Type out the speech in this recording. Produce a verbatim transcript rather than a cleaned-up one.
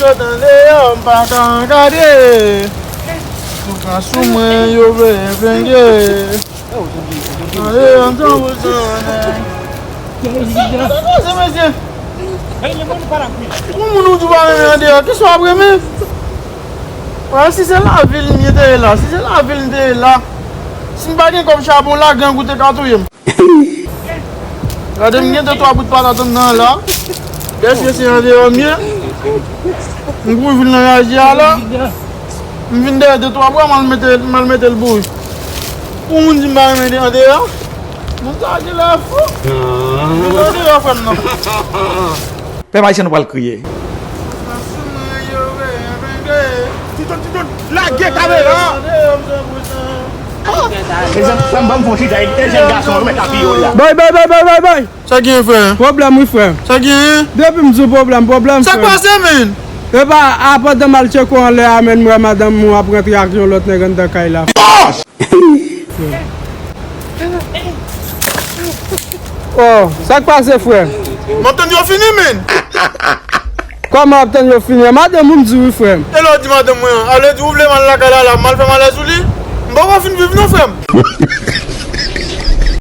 Sot andeyò, m pa ka gade. Sou ka sou mwen, yo vle venge. Andeyò, m tankou sou nèg. Sa k pase, mesye? Yon moun ou di w pa renmen andeyò, kisa w ap renmen? Wè, si se lavil m ye te ye la, si se lavil m te ye la, si m pa gen kòb chabon la, gang ou te ka touye m. Gade, m gen de twa bout patat anndan la. Dèske se andeyò m ye. M kouri vin nan raje a la. M vin dèyè de twa bwa, m al mete, m al mete l bouyi. Pou moun di m pa renmen andeyò. Moun sa genlè fou. Moun sa andeyò, frè m nan. Pèp ayisyen, nou pral kriye. Titon, Titon, lage kamera! Mezanmi, frè m, ban m fon chita, e jèn gason yo mèt apiye w la. Bay, bay, bay, bay, bay, bay! Sa gen, frè? Pwoblèm, wi, frè. Sa gen? Depi m di w pwoblèm, pwoblèm, frè. Sa k pase, menn? Epa, a, pandan m al tcheke w anlè a, menn, m wè madanm ou ap rantre ak yon lòt nèg anndan kay la. Oh, sa k pase, frè? M ap tann yo fini, menn. Kòman w ap tann yo fini an? Madanm ou m di wi, frè m. E lè w di madanm mwen an, a vle di ou vle m al lakay la, la, m al fè malèz sou li? M poko fin viv non, frè m.